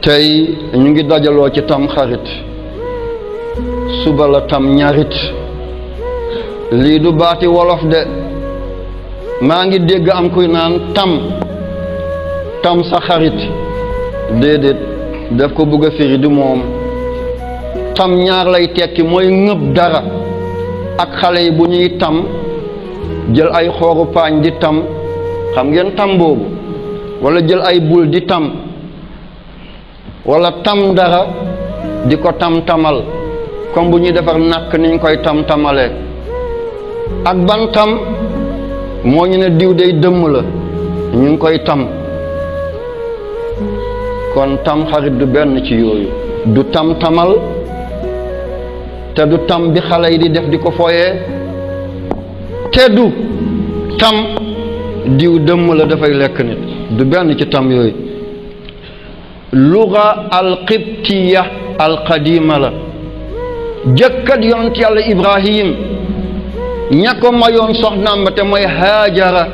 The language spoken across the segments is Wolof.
tey ñu ngi dajaloo ci tam xarit suba la tam ñarit lii du baati wolof de maa ngi dégg am kuy naan tam sa xarit déedéet daf ko bëgg a firi du moom tam ñaar lay tekki mooy ngëb dara ak xale yi bu ñuy tam jël ay xooru paañ di tam xam ngeen tam boobu wala jël ay bul di tam wala tam dara di ko tam-tamal comme bu ñuy defar nàkk niñ koy tam-tamalee ak ban tam moo ñu ne diw day dëmm la ñu ngi koy tam kon tam xarit du benn ci yooyu du tam-tamal te du tam bi xale yi di def di ko fooyee te du tam diw dëmm la dafay lekk nit du benn ci tam yooyu luga alqibtiya alqadima la jëkkat yonent yàlla ibrahim ña ko mayoon soxnaam ba te mooy haajara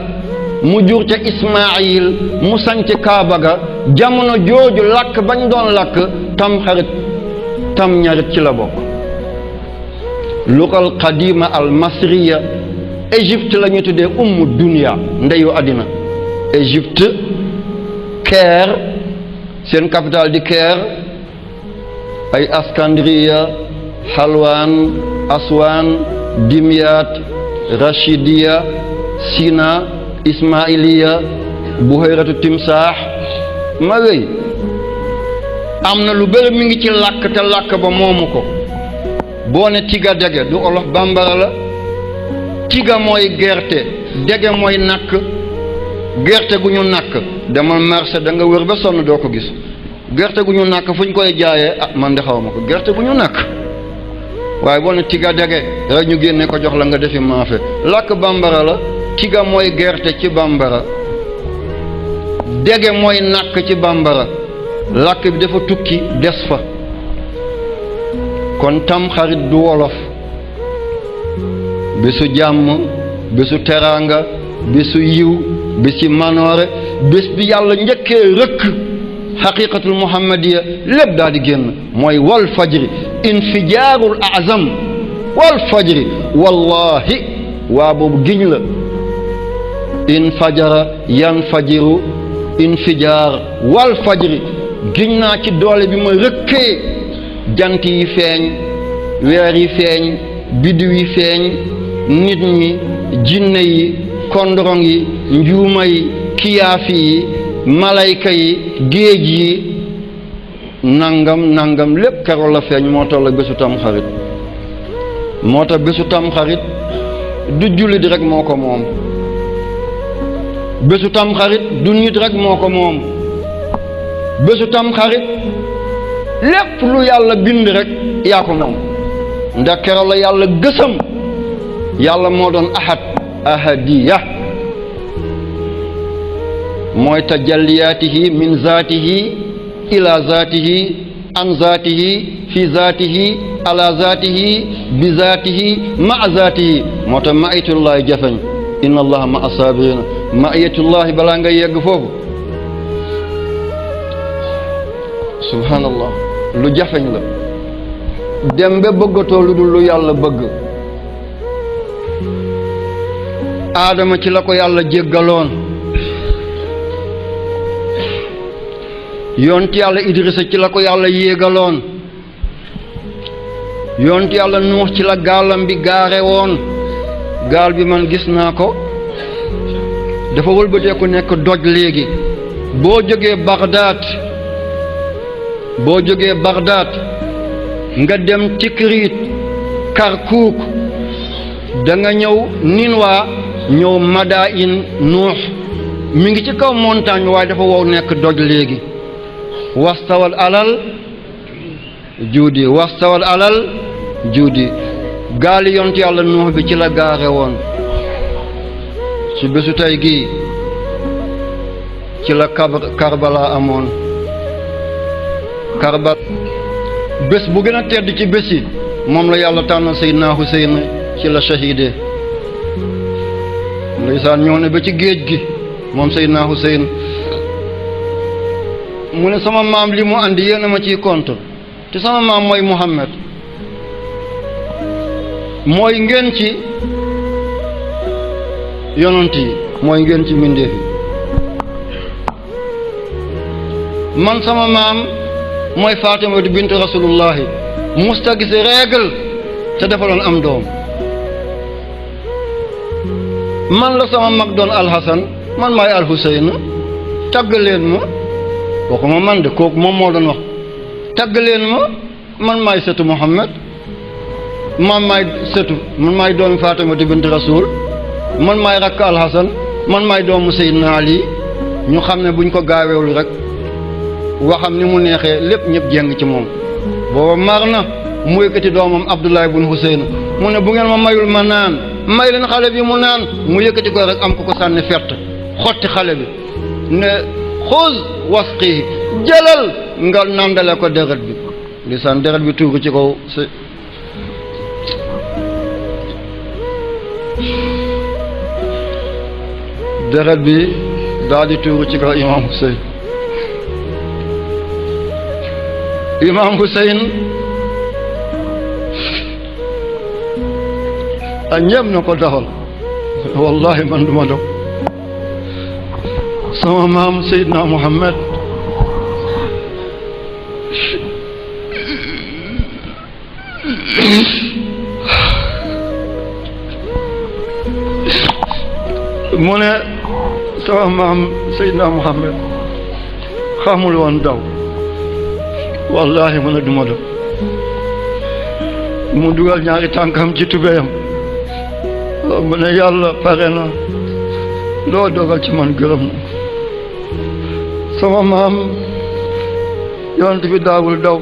mu jur ca ismail mu sanc kaaba ga jamono jooju lakk bañ doon lakk tam xarit tam ñarit ci la bokk luga alqadima almasriya Égypte la ñu tuddee ummu dunya ndeyu àddina Égypte Caire seen capitale di Caire ay Askandriya Halwan Aswan Dimyat Rashidiya Sina Ismailiya Buhayratu Timsaax ma wéy am na lu bëri mi ngi ci làkk te làkk ba moomu ko boo ne tiga dege du olof bambara la tiga mooy gerte dege mooy nakk gerte gu ñu nakk demal marché da nga wër ba sonn doo ko gis gerte gu ñu nakk fu ñu koy jaayee ah man de xaw ma ko gerte gu ñu nakk waaye boo ne tiga dege rek ñu génne ko jox la nga defi maafe làkk bambara la tiga mooy gerte ci bambara dege mooy nakk ci bambara làkk bi dafa tukki des fa kon tam xarit du wolof bésu jàmm bésu teraanga bésu yiw bési manoore bés bi yàlla njëkkee rëkk xaqiqatul muhammadiya lépp daal di génn mooy wal fajri infijaarul azam wal fajri wallahi waa boobu giñ la infajara yanfajiru infijaar wal fajri giñ naa ci doole bi ma rëkkee jant yi feeñ weer yi feeñ biddiw yi feeñ nit ñi jinne yi kondorong yi njuuma yi kiyaafi yi malayka yi géej yi nangam lépp keroog la feeñ moo tax la bésu tam xarit moo tax bésu tam xarit du jullit rek moo ko moom bésu tam xarit du nit rek moo ko moom bésu tam xarit lépp lu yàlla bind rek yaa ko moom ndax keroog la yàlla gësam yàlla moo doon ahadiya mooy tajalliyaatihi min zaatihi ila zaatihi an zaatihi fi zaatihi ala zaatihi bi zaatihi ma zaatihi moo tax maayatullahi jafeñ inna allaha ma asabirina maayatullahi balaa nga yegg foofu subhanallah lu jafeñ la dem ba bëggatoo lu dul lu yàlla bëgg aadama ci la ko yàlla jéggaloon yonti yàlla idrisa ci la ko yàlla yéegaloon yonti yàlla nuux ci la gaalam bi gaare woon gaal bi man gis naa ko dafa wëlbateeku nekk doj léegi boo jógee Bagdad nga dem Tikrit Karkuk da nga ñëw Ninwa ñëw Madain Nuux mi ngi ci kaw montagne waaye dafa wow nekk doj léegi wastawal alal juudi gaali yonent yàlla Nuux bi ci la gaare woon ci bésu tey gii ci la Karbala amoon Karbala bés bu gën a tedd ci bés yi moom la yàlla tànn Seydina Huseyn ci la shahide ndeysaan ñëw ne ba ci géej gi moom Seydina Huseyn mu ne sama maam li mu andi yéen a ma ciy contre te sama maam mooy Muhammad mooy ngeen ci yonent yi mooy ngeen ci mbindeef yi man sama maam mooy Fatima bint rasulullahi musta gis règle te defaloon am doom man la sama mag doon alxasan man maay alxuseyn tagg leen ma waxuma man de kooku moom moo doon wax tagg leen ma man maay sëtu Muhammad man maay sëtu man maay doomi Fatima bint rasul man maay rakk alxasan man maay doomu Seydina Ali ñu xam ne buñ ko gaawewul rek waxam ni mu neexee lépp ñëpp jeng ci moom booba mar na mu yëkkati doomam Abdullah ibn Husayn mu ne bu ngeen ma mayul ma naan may leen xale bi mu naan mu yëkkati ko rek am ko sànni fett xotti xale bi ne xuz wasqi jëlal nga nandale ko deret bi lisaan deret bi tuuru ci kaw deret bi daal di tuuru ci kaw Imam Hussein a ñëpp na ko daxal wallahi man duma dog sama maam Seydina Muhammad mu ne sama maam Seydina Muhammad xamul woon daw wallahi mu ne duma dog mu dugal ñaari tànkam ci tubéyam mu ne yàlla pare na loo dogal ci man gërëm na sama maam yonent bi daawul daw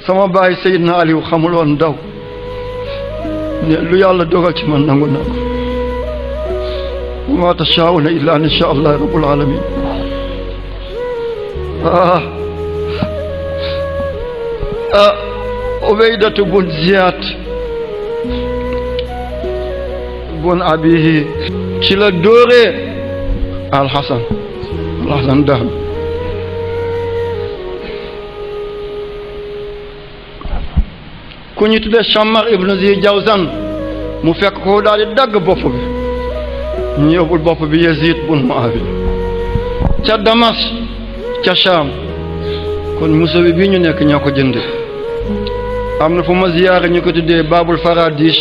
sama baay Seydina Aliou xamul woon daw ne lu yàlla dogal ci man nangu na ko wa ma tashaa'una illa an yashaa Allah rabbul alamin Ubaydatu bun Ziyaad bun abihi ci la dóoree alxasan daal ku ñu tuddee Shammar ibnu Zi Jawzan mu fekk ko daal di dagg bopp bi ñu yóbbul bopp bi Yazid bun Muawiya ca Damas ca Sham kon muso bi bii ñu nekk ñoo ko jënd am na fu ma ziyaare ñu ko tuddee Babul Faradish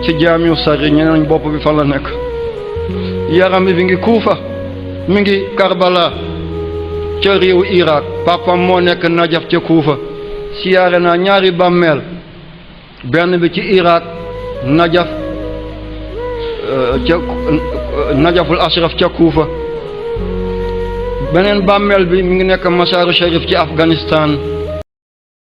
ci jaamiu Sari ñeneen bopp bi fan la nekk yaram bi ngi Kuufa mi ngi Karbala ca réewu Irak papam moo nekk Najaf ca Kuufa siyaare naa ñaari bàmmeel benn bi ci Irak Najaf ca Najaful Ashraf ca Kuufa beneen bàmmeel bi mi ngi nekk Masaaru Sharif ci Afghanistan